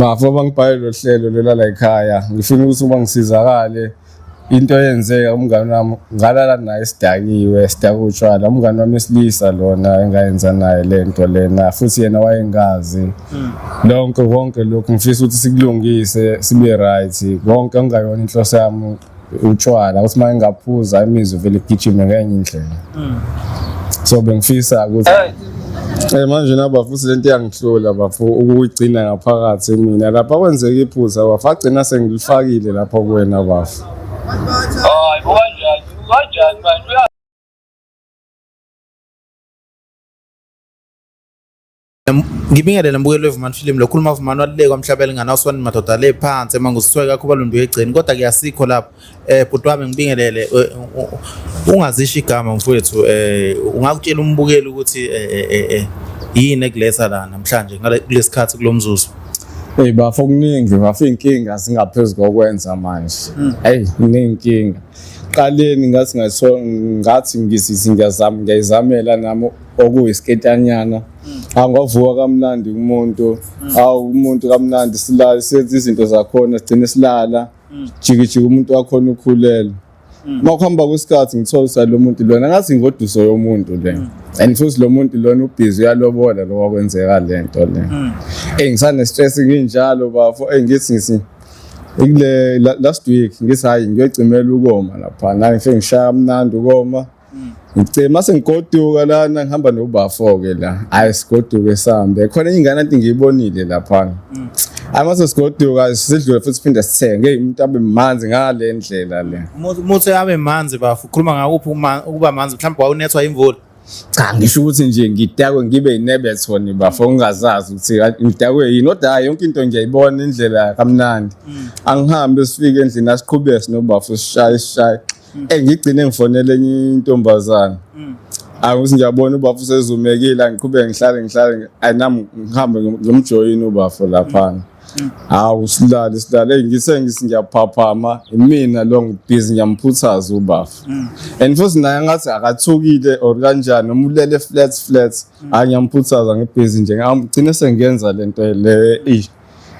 Bafo bangibhale lo hlelo lola la ekhaya. Ngifuna ukuthi uma ngisizakale into eyenzeka umngane wami ngalala naye sidakiwe sidaka utshwala umngane wami esilisa lona engayenza naye lento lena futhi yena wayengazi lonke konke lokhu ngifisa ukuthi sikulungise sibe right konke okungayona inhloso yami utshwala ukuthi uma ngingaphuza imizwa vele igijime ngenye indlela so bengifisa ukuthi manje naba futhi lento iyangihlula bafo ukuyigcina ngaphakathi mina lapha kwenzeka iphutha bafo agcina sengilifakile lapho kuwena bafo. Hayi bo kanjani kanjani manje Ngibingelele mbukeli weVumani Film lo khuluma Vumani walulekwa mhlaba elingana uswani madoda le phansi emangusiswe kakho balundu egceni kodwa ke asikho lapho bhuti wami ngibingelele ungazisho igama mfowethu ungakutshela umbukeli ukuthi yini ekuletha la namhlanje kulesikhathi kulomzuzu. Hey bafo kuningi bafo inkinga singaphezu kokwenza manje. Hey kunenkinga. Qaleni ngathi ngaso ngathi ngisisi ngiyazama ngiyayizamela nami okuyisiketanyana. Angavuka kamnandi kumuntu, awu umuntu kamnandi silala senze izinto zakhona sigcine silala. Jiki jiki umuntu wakhona ukhulelwe. Uma kuhamba kwesikhathi ngithola ukuthi lo muntu lona ngathi ingoduso yomuntu le. And futhi lo muntu lona ubhizi uyalobola lo wakwenzeka le nto le. Ngisane stress nginjalo bafo ngithi ngithi kule last week ngithi hayi ngiyocimela ukoma lapha naye ngifike ngishaya kamnandi ukoma. Ngicima sengigoduka lana ngihamba nobafo ke la. Hayi sigoduke sambe. Khona ingane anti ngiyibonile lapha. Hayi mase sigoduka sidlule futhi siphinde sithenge. Hey umuntu abe manzi ngale ndlela le. Umuthi abe manzi bafo ukhuluma ngakuphi ukuba manzi mhlawumbe wawunethwa imvula. Cha ngisho ukuthi nje ngidakwe ngibe inebethoni bafo ungazazi ukuthi ngidakwe yini kodwa hayi yonke into ngiyayibona indlela kamnandi. Angihambe sifike endlini asiqhubeke sinobafo sishaye sishaye. Ngigcine ngifonele enye intombazana. Angithi ngiyabona ubafo usezumekile angiqhubeke ngihlale ngihlale ayi nami ngihambe ngimjoyine ubafo laphana. Hawu silale silale ngise ngithi ngiyaphaphama imina lo ngibhizi ngiyamphuthaza ubafo. And futhi naye ngathi akathukile or kanjani noma ulele flat flat hayi ngiyamphuthaza ngibhizi nje ngigcine sengiyenza lento le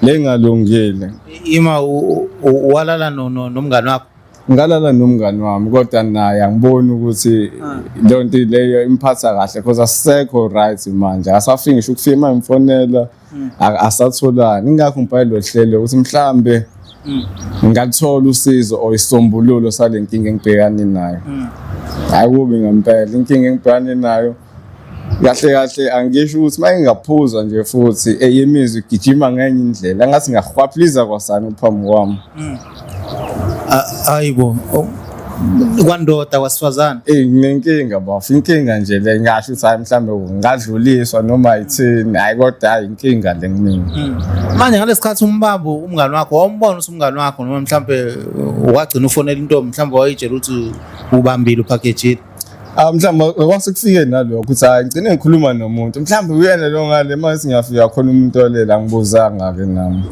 le ngalungile. Ima walala nomngane wakho? Ngalala nomngani wami kodwa naye angiboni ukuthi leyo nto leyo imphatha kahle because asisekho right manje asafiki ngisho ukufika uma ngimfonela asatholani ingakho ngibhale lo hlelo ukuthi mhlambe ngingathola usizo or isisombululo sale nkinga engibhekane nayo. Hayi kubi ngempela inkinga engibhekane nayo kahle kahle angisho ukuthi uma ngingaphuza nje futhi eyimizwa igijima ngenye indlela ngathi ngiyahwaphiliza kwasani phambi kwami. Hayibo kwandoda kwasifazane. Nginenkinga bafo inkinga nje le ngasho ukuthi hayi mhlambe ngadluliswa noma yithini hayi kodwa hayi inkinga le kumina. Manje ngalesikhathi umbambo umngani wakho wawumbona ukuthi umngani wakho noma mhlambe wagcina ufonela intombi mhlambe wayitshela ukuthi ubambile uphakejile. Mhlawumbe kwase kufike nalokho ukuthi hayi ngigcine ngikhuluma nomuntu mhlawumbe uyena lo ngale mase ngiyafika khona umuntu olela angibuzanga ke nami.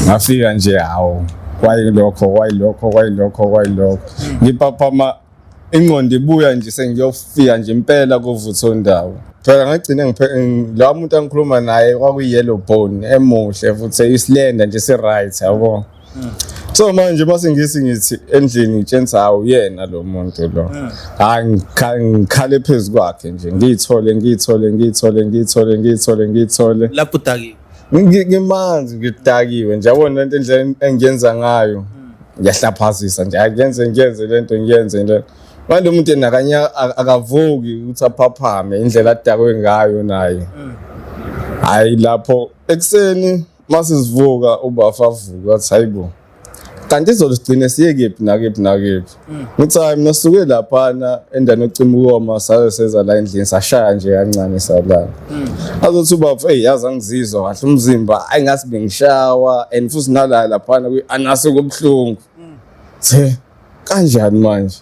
Ngafika nje hawo kwayilokho kwayilokho kwayilokho kwayilokho. Ngiphaphama ingqondo ibuya nje sengiyofika nje impela kuvuthondawo. Phela ngagcina la muntu angikhuluma naye kwakuyi-yellow bone emuhle futhi isilenda nje si-right yabo. So manje mase ngithi ngithi endlini ngitshela hawu yena lo muntu lo. Hayi ngikhale phezu kwakhe nje ngiyithole ngiyithole ngiyithole ngiyithole ngiyithole ngiyithole. Lapho udakiwe. Ngimanzi ngidakiwe nje yabona lento indlela engiyenza ngayo. Ngiyahlaphazisa nje ngiyenze ngiyenze lento ngiyenze le. Manje umuntu yena akavuki ukuthi aphaphame indlela adakwe ngayo naye. Hayi lapho ekuseni mase sivuka ubafa avuka athi hayibo kanti izolo sigcine siye kephi nakephi nakephi. Ngithi hayi mina sisuke laphana endaweni yocima ukoma saze seza la endlini sashaya nje kancane salala. Azothi ubaba hey yazi angizizwa kahle umzimba ayi ngathi bengishawa and futhi nala laphana kwi-anase kubuhlungu. The kanjani manje?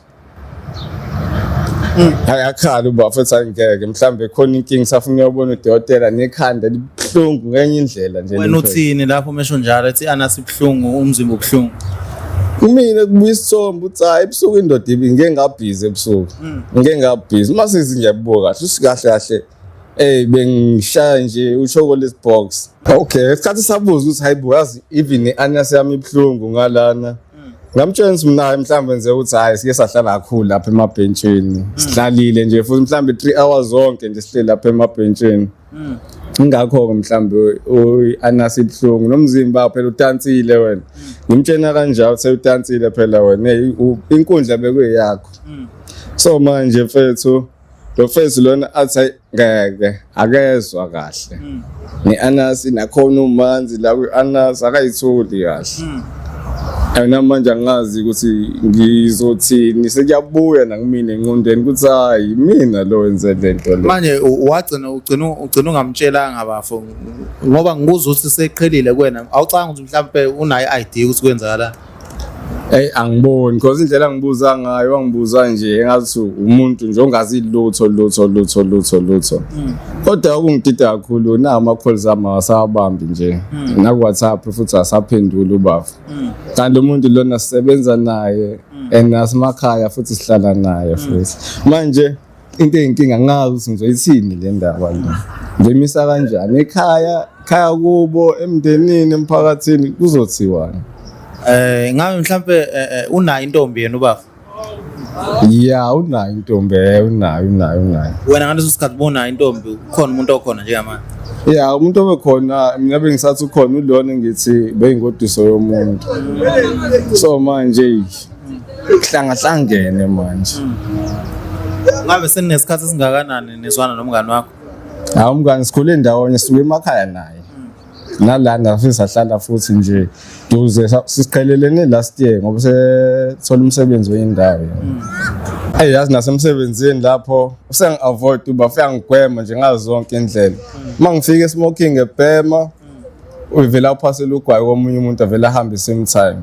Hayi akhala ubaba futhi angeke mhlambe khona inkinga safuna uyobona udokotela nekhanda libuhlungu ngenye indlela nje. Wena uthini lapho mesho njalo ethi anasi ibuhlungu umzimba ubuhlungu? Kumina kubuya isithombe uthi hayi ebusuku indoda ibi ngeke ngabhizi ebusuku. Ngeke ngabhizi mase ngiyabuka kahle usikahle kahle. Eh bengishaya nje uchocolate box. Okay, isikhathi sabuza ukuthi hayibo yazi even ne-anus yami ibuhlungu ngalana. Ngamtshela ukuthi mina mhlawumbe nje ukuthi hayi sike sahlala kakhulu lapha emabhentshini. Sihlalile nje futhi mhlawumbe 3 hours zonke nje sihleli lapha emabhentshini. Ingakho-ke mhlawumbe i-anus ibuhlungu nomzimba phela utansile wena. Ngimtshena kanjalo ukuthi utansile phela wena. Hey, inkundla bekuyeyakho. So manje mfethu lo mfethu lona athi hayi ngeke akezwa kahle. Ne-anus nakhona umanzi la kwi-anus akayitholi kahle. Yona manje angazi ukuthi ngizothini sekuyabuya nakumina engqondweni ukuthi hayi mina lo wenze le nto le. Manje wagcina ugcina ungamtshelanga bafo ngoba ngikuzwa ukuthi seqhelile kuwena awucabanga ukuthi mhlampe unayo i-ID ukuthi kwenzakalani? Hey angiboni because indlela angibuza ngayo wangibuza nje engathi umuntu nje ongazi lutho lutho lutho lutho lutho. Kodwa okungidida kakhulu na ama calls ami awasabambi nje. Na ku WhatsApp futhi asaphendula ubaba. Kanti umuntu lona sisebenza naye and nasemakhaya futhi sihlala naye futhi. Manje into eyinkinga ngazi ukuthi ngizoyithini le ndaba le. Ngimisa kanjani ekhaya, khaya kubo, emndenini, emphakathini kuzothiwani? Ngabe mhlampe unayo intombi yena ubaba? Ya unayo intombi, unayo unayo unayo. Wena ngaleso sikhathi bonayo intombi ukhona umuntu okhona njengamanje? Ya umuntu obekhona mina bengisathi ukhona ulona ngithi beyingoduso yomuntu. So manje kuhlangahlangene manje. Ngabe seninesikhathi esingakanani nizwana nomngani wakho? Hawu umngani sikhule ndawonye sisuke emakhaya naye. Nalana futhi sahlala futhi nje duze sisiqhelelene last year ngoba sethola umsebenzi wenye indawo. Hey yazi nasemsebenzini lapho usengi-avoid uba uyangigwema nje ngazo zonke indlela. Uma ngifika esmoking ebhema uvela uphasela ugwayi komunye umuntu avele ahambe same time.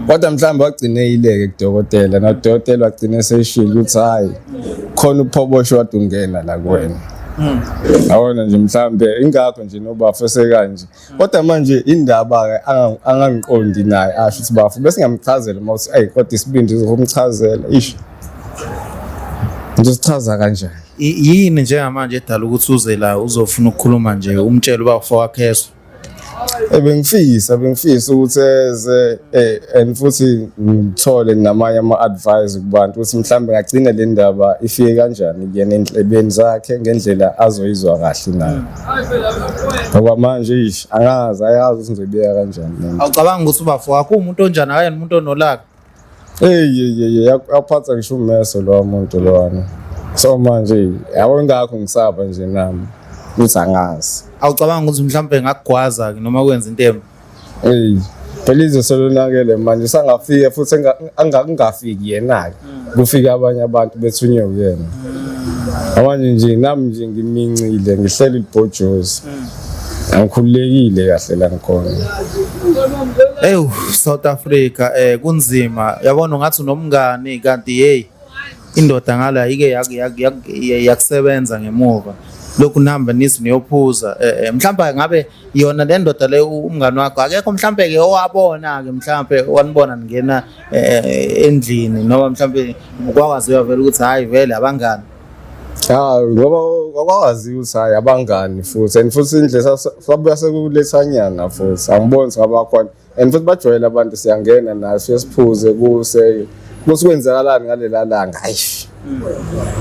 Kodwa mhlawumbe wagcine eyileke kudokotela nodokotela wagcine eseshilo ukuthi hayi khona uphobosho wade ungena la kuwena. Yabona nje mhlawumbe ingakho nje nobafo esekanje. Kodwa manje indaba-ke angangiqondi naye asho ukuthi bafo bese ngiyamchazela uma uthi eyi kodwa isibindi uzokumchazela ish. Ngizosichaza kanjani? Yini njengamanje edala ukuthi uze la uzofuna ukukhuluma nje umtshele ubafo wakhe eswe? Bengifisa ukuthi eze and futhi ngithole namanye ama-advice kubantu ukuthi mhlawumbe ngagcina le ndaba ifike kanjani kuyena endlebeni zakhe ngendlela azoyizwa kahle naye. Ngoba manje ish angazi ayazi ukuthi ngizoyibeka kanjani le nto. Awucabangi ukuthi ubafo wakho uwumuntu onjani akayena umuntu onolaka? Hey hey hey yaphatha ngisho umeso lo muntu lwana. So manje yabo ingakho ngisaba nje nami ukuthi angazi. Awucabangi ukuthi mhlawumbe ngakugwaza ke noma kwenza into embi? Hey phela izwe selonakele manje sangafika futhi angingafiki yena-ke kufika abanye abantu bethunywe uyena. Manje nje nami nje ngimincile ngihleli libhojozi. Angikhululekile kahle la ngikhona. Ewu South Africa kunzima yabona ungathi unomngani kanti hey indoda ngala ike yakusebenza ngemuva lokhu nihamba nithi niyophuza mhlawumbe ngabe yona le ndoda le umngani wakho akekho mhlawumbe ke owabona ke mhlawumbe wanibona ningena endlini noma mhlawumbe kwakwaziwa vele ukuthi hayi vele abangani? Hayi ngoba kwakwaziwa ukuthi hayi abangani futhi and futhi indlela sabuya sekulethanyana futhi angiboni ukuthi ngaba khona and futhi bajwayele abantu siyangena nayo siye siphuze kuse kuthi kwenzakalani ngalela langa hayi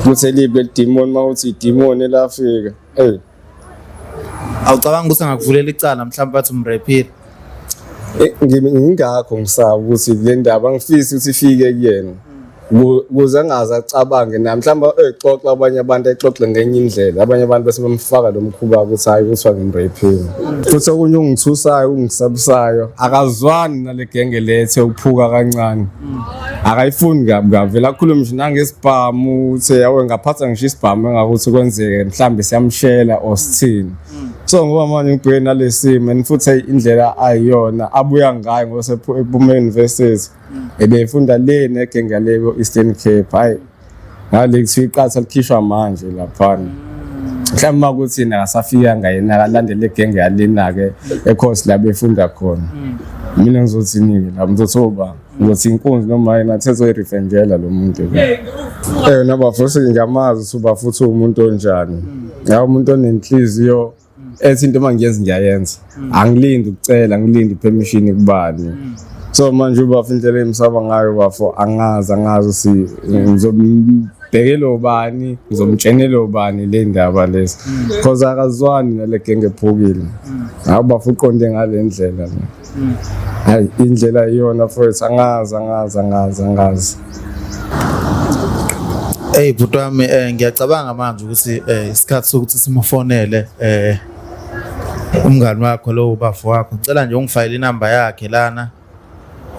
kuthi elibi lelidimoni uma uthi idimoni elafika hey. Awucabanga ukuthi angakuvulela icala mhlawumbe athi umrephile? Ngingakho ngisaba ukuthi le ndaba angifisi ukuthi ifike kuyena ukuze angaze acabange naye mhlawumbe exoxa abanye abantu exoxe ngenye indlela abanye abantu bese bemfaka lo mkhuba ukuthi hayi kuthiwa ngimrephile. Futhi okunye okungithusayo okungisabisayo akazwani nale genge lethe ukuphuka kancane. Akayifuni kabi kabi vele akhulume nje nangesibhamu uthe yawe ngaphatha ngisho isibhamu engakuthi kwenzeke mhlawumbe siyamshela or sithini. So ngoba manje ngibhekene nalesimo and futhi indlela ayiyona abuya ngayo ngoba sephume university ebefunda le negenge le ko Eastern Cape hayi ngale kuthiwa iqatha likhishwa manje laphana. Mhlawumbe uma kuthi yena akasafikanga yena akalandele igenge yalena-ke ekhosi la befunda khona. Mina ngizothini-ke la ngizothi oba ngizothi inkunzi noma yena athe soyirefengela lo muntu lo. Eh naba futhi ngiyamazi ukuthi uba futhi uwumuntu onjani. Ya umuntu onenhliziyo ethi into uma ngiyenza ngiyayenza. Angilindi ukucela, angilindi permission kubani. So manje ubafo indlela engimsaba ngayo bafo angazi angazi ukuthi ngizombhekela ubani, ngizomtshenela ubani le ndaba lezi. Because akazwani nale genge ephukile. Hawu bafo uqonde ngale ndlela. Hayi indlela iyona mfowethu angazi angazi angazi angazi. Hey bhuti wami ngiyacabanga manje ukuthi isikhathi sokuthi simufonele umngani wakho lo ubafo wakho. Ngicela nje ungifayele inamba yakhe lana.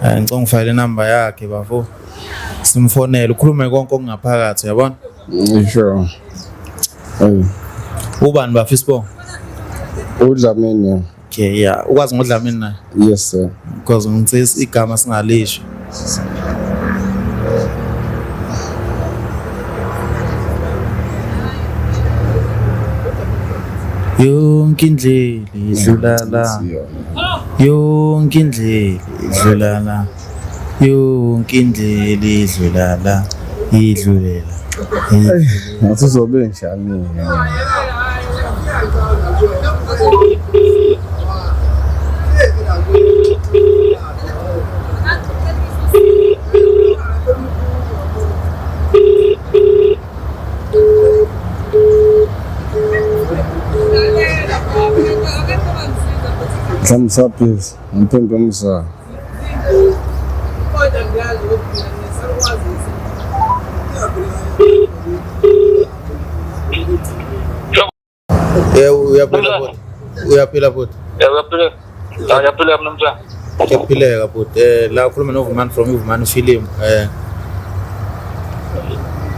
Ngicela ungifayele inamba yakhe bafo. Simfonele ukhulume konke okungaphakathi uyabona? Sure. Hey, Ubani bafo isibongo? uDlamini. Okay, yeah. Ukwazi ngoDlamini naye? Yes sir. Because ngithe igama singalisho. Yonke indlela idlula la. Yonke indlela idlula la. Yonke indlela idlula la. Idlulela. Ngathi uzobe njani? Mhlawumbe usabhizi, ngiphendule umzala. Yebo, uyaphila bhuti. Uyaphila bhuti. Uyaphila. Uyaphila mnumzane. Kuyaphileka bhuti. La ukhuluma noVumani from iVumani Film.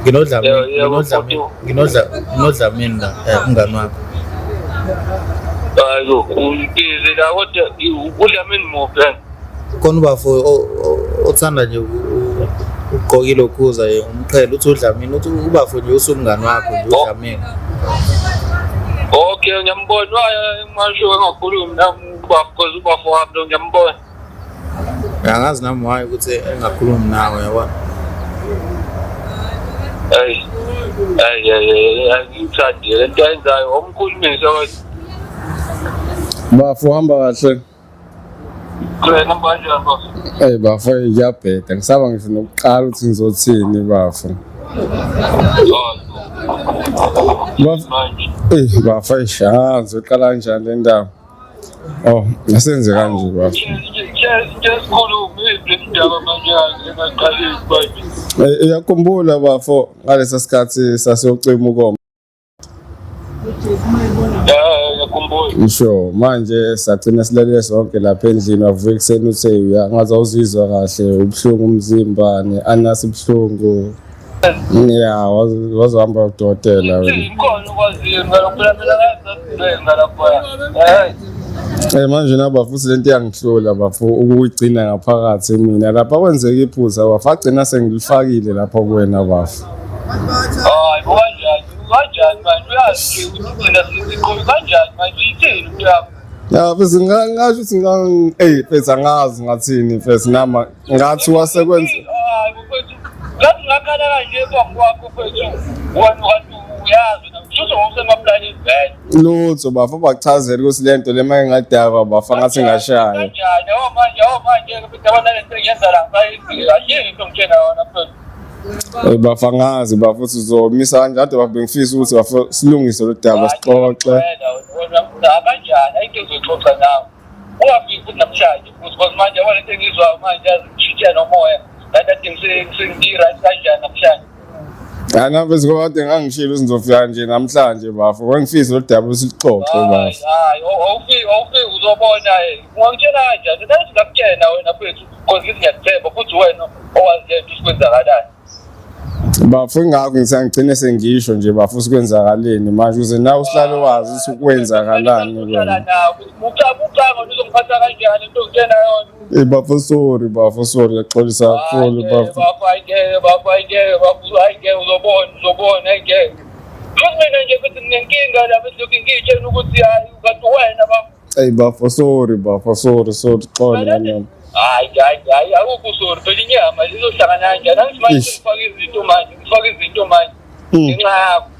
Nginodlamini, nginodlamini, nginodla nginodlamini la umngani wakho. Hayi, ubhizi la kodwa uDlamini muphi? Khona ubafo othanda nje ugqoka ilokhuza umqhele uthi uDlamini uthi ubafo nje usumngani wakho nje uDlamini. Okay, ngiyambona waye ngisho engakhulumi nami ubafo because ubafo wami lo ngiyambona. Angazi nami why ukuthi engakhulumi nawe yabona. Hayi. Hayi hayi angithandi le nto ayenzayo omkhulumisa kodwa. Bafo uhamba kahle. Wena kanjani bafo? Hey bafo ngiyabheda ngisaba ngisho nokuqala ukuthi ngizothini bafo. Bafo Manje. eh bafo eish ngizoqala kanjani le ndaba? Oh, asenze kanje bafo. Into esikhulu le ndaba manje engaqaleki manje. Uyakhumbula bafo ngalesa sikhathi sasiyocima ukoma. Ngiyakhumbula. Sure, manje sagcina silalele sonke lapha endlini wavuka ekuseni uthe uyangaze awuzizwa kahle ubuhlungu umzimba ne-anasi ibuhlungu. Ya, wazohamba udokotela wena. Ikhona ukwaziyo ngalokho phela mina ngazi lapho. Eh. Eh manje naba futhi lento iyangihlula bafo ukuyigcina ngaphakathi mina lapha kwenzeka iphutha bafo agcina sengilifakile lapho kuwena bafo. Hayi kanjani kanjani manje uyazi ukuthi thina siqobi kanjani manje ithini into yakho. Ya futhi ngasho ukuthi ey mfethu angazi ngathini mfethu nama ngathi wasekwenza Hayi mfethu ngathi ngakhala kanje phambi kwakho mfethu wena kanti uyazi na kusho ngokusemaplanini vele. Lutho bafo bakuchazela ukuthi lento le uma ingadakwa bafo ngathi ingashaya. Kanjani oh manje oh manje mfethu yabona lento engiyenza la ayikho into ngitshena yona mfethu. Eh bafo angazi bafo ukuthi uzomisa kanjani kodwa bafo bengifisa ukuthi bafo silungise lo daba sixoxe. Wena kanjani ayikho ezoxoxa nawe. Ungafiki futhi namhlanje futhi because manje yabona into engizwayo manje yazi ngishintshe nomoya. Kanti kade ngisengi-right kanjani namhlanje. Hayi nami mfethu ngoba kade ngangishilo ukuthi ngizofika nje namhlanje bafo. Bengifisa lo daba silixoxe bafo. Hayi awufiki awufiki uzobona ungangitshela kanjani? Nathi ngakutshela wena mfethu because ngithi ngiyakuthemba futhi wena owazi lento ukuthi kwenzakalani. Bafo ingakho ngithi angigcine sengisho nje bafo ukuthi kwenzakaleni manje ukuze nawe uhlale wazi ukuthi kwenzakalani kuwena. Ucabanga uzongiphatha kanjani into ongitshena yona? Eh bafo sorry bafo sorry ngiyaxolisa kakhulu bafo. Bafo ayingeke bafo ayingeke bafo ayingeke uzobona uzobona ayingeke. Futhi mina nje futhi nginenkinga lapha esilokhu ngiyitshela ukuthi hayi kanti wena ba. Ey bafo, sorry bafo, sorry, sorry, xolo nami. Hayi hayi hayi, akukho sorry phela, inyama izohlangana kanjani? Angithi manje Ish. ngifaka izinto manje, ngifaka izinto manje ngenxa yakho.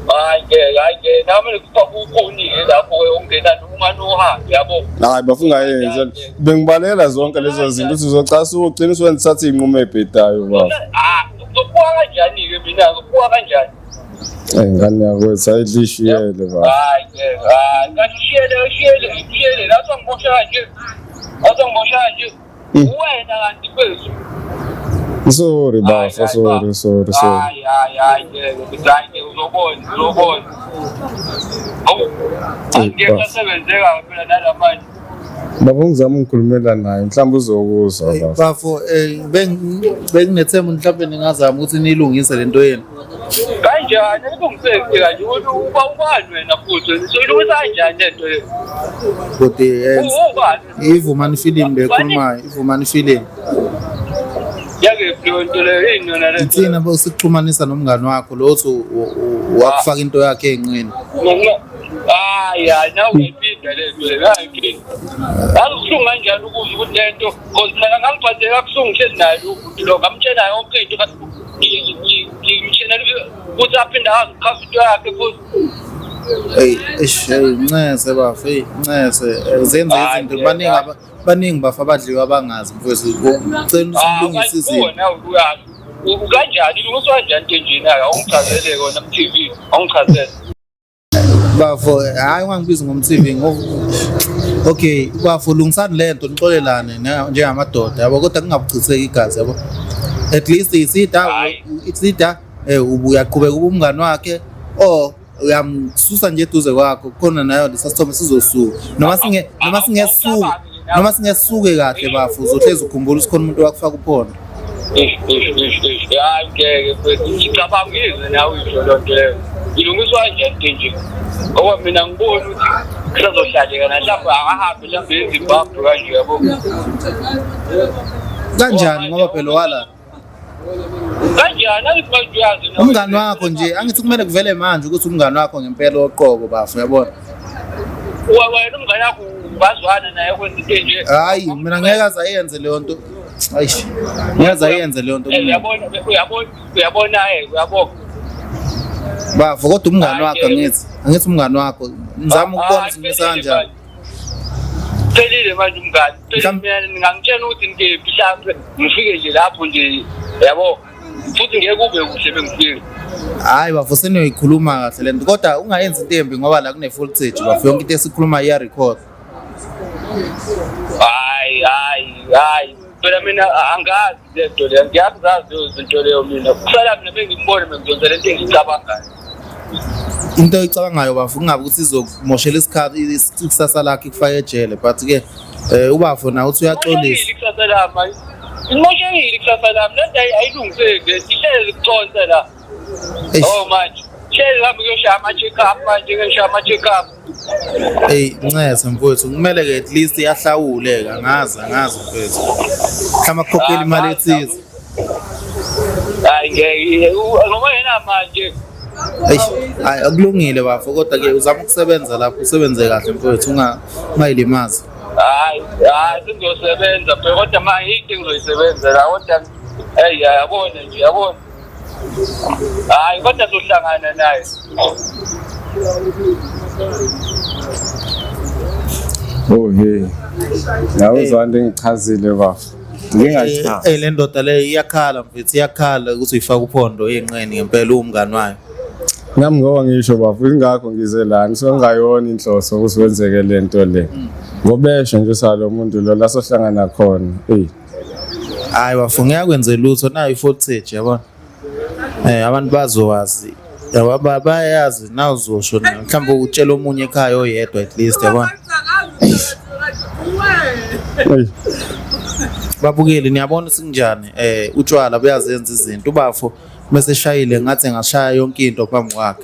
Hayi ngeke, hayi ngeke, nami ngifaka ukhuni-ke lapho-ke okungenani umane uhambe, yabo. Hayi bafo, ungayenzi. Bengibalela zonke lezo zinto ukuthi uzocasuka ugcine usuwenza thatha iy'nqumo ey'bhedayo bafo. Ah, ngizokubuka kanjani-ke mina, ngizokubuka kanjani? Eyi ngane yakwethu, ayidlishiyele bafo. Hayi ngeke, hayi kanti ushiyele, ushiyele, ushiyele la sangibosha kanje, asangibosha kanje. Wena kanti kwethu. Sorry bafo, sorry, sorry, sorry. Hayi hayi hayi ngeke, hayi ngeke, uzobona, uzobona. Awu, angeke bafo. asebenzeka phela nalamanje. Baba, ngizama ungikhulumela naye, mhlawumbe uzokuzwa bafo. Bafo, benginethemba mhlawumbe ningazama ukuthi niyilungise lento yenu. Kanjani ilungiseke kanje? Uba ubani wena futhi? Soyilungisa kanjani lento le? Bhuti, Ubani? iVumani Film le ekhulumayo, iVumani Film. Yakephi leyo nto leyo? Yini yona le nto? Ithina bosikuxhumanisa nomngani wakho lo othi wakufaka into yakhe ey'nqeni. Hayi hayi, nawe uyayiphinda le nto le, hayi inkinga. Yazi kubuhlungu kanjani ukuzwa ukuthi le nto, cause mina ngangiphatheka kabuhlungu ngihleli naye lo bhuti lo, ngamtshela yonke into, ngimtshela ukuthi aphinde azichaza into yakhe futhi. Eyi, eish, eyi, ncese bafo, eyi, ncese. Zenze Hayi, izinto ngeke, baningi hayi. baningi bafo abadliwa abangazi mfowethu. Ngicela Ah, usilungise izinto. nawe uyazi. Kanjani ilungiswa kanjani into enjena-ke? Awungichazele kona m-TV, awungichazele. Bafo, hayi, ungangibizi ngom-TV. Okay bafo, lungisani lento, nixolelane njengamadoda, yabo, kodwa kungabuchitheki igazi, yabo. At least isida Hhayi. isida uyaqhubeka ube umngani wakhe or uyamsusa nje eduze kwakho khona, nayo lesa sithombe sizosuka noma singesuke, noma singesuke kahle bafo, uzohlezi ukhumbula ukuthi khona umuntu owakufaka uphondo. Ish, ish, ish, ish. Hayi ngeke mfethu, ngicabanga izwe nawe isho loo nto leyo. Ilungiswa kanjani into enje? Ngoba mina ngiboni ukuthi kusazohlaleka na, mhlawumbe akahambe mhlawumbe eZimbabwe kanje, yabo. Kanjani? Ngoba phela wala Kanjani? Angithi manje uyazi nawe. Umngani wakho nje, angithi kumele kuvele manje ukuthi umngani wakho ngempela oqobo bafo, uyabona. Wena umngane wakho bazwana naye kwenza into enje. Hayi, mina ngeke aze ayenze leyo nto. Ayish, ngeke aze ayenze leyo nto kumina. Uyabona, uyabona, uyabona, uyabona. Bafo, kodwa umngani Hayi, wakho, ngeke. angithi umngani wakho, ngizama ukubona ukuthi ngimisa kanjani. Phelile manje umngani. Phelile, mina ngingangitshela ukuthi ngikephi, mhlampe ngifike nje lapho nje, yabo. Futhi ngeke kube kuhle bengifika. Hayi bafo, seniyoyikhuluma kahle lento, kodwa ungayenzi into embi ngoba la kune footage bafo, yonke into esikhuluma iya record. Hayi hayi hayi. Phela mina angazi le nto leyo, ngiyakuzazi leyo zinto leyo mina. Kusala mina bengimbone bengizonza lento engiyicabangayo. Into oyicabangayo bafo, kungabe ukuthi izokumoshela isikhathi, ikusasa lakhe, ikufake ejele, but ke ubafo nawe uthi uyaxolisa. Imoshekile ikusasa lami. Imoshekile ikusasa lami. Lento ayilungiseki. Ihlezi kuconsa la. Eish. Oh manje. Hlezi hambe kuyoshaya ama-check up manje, kuyoshaya ama-check up. Ey, ncese mfowethu, kumele ke at least ahlawule ke, angazi, angazi mfowethu, mhlawumbe akukhokhele imali ethize. Hayi ngeke, ngoba yena manje Eish, hayi akulungile bafo, kodwa ke uzama ukusebenza lapho, usebenze kahle mfowethu, ungayilimazi. Hayi hayi, sengiyosebenza phela, kodwa manje into engizoyisebenza la, kodwa hey, yabona nje, yabona. Hayi kodwa sohlangana naye. Oh hey. Nawe uzwani ngichazile bafo. Ngingachazi. Eh, le ndoda le iyakhala mfethu, iyakhala ukuthi uyifaka uphondo ey'nqeni ngempela uwumngani wayo. Nami ngoba ngisho bafo, ingakho ngize lana, so ngayona inhloso ukuthi kwenzeke le nto le. Ngobesho nje salo muntu lo la sohlangana khona. Ey. Hayi bafo, ngeke akwenze lutho, nayo i-footage, yabona. Abantu bazowazi, yabo, bayazi na uzosho na mhlawumbe utshela omunye ekhaya oyedwa at least, yabona. Ey. Babukeli, niyabona ukuthi kunjani, utshwala buyazenza izinto. Ubafo mase eshayile ngathi engashaya yonke into phambi kwakhe.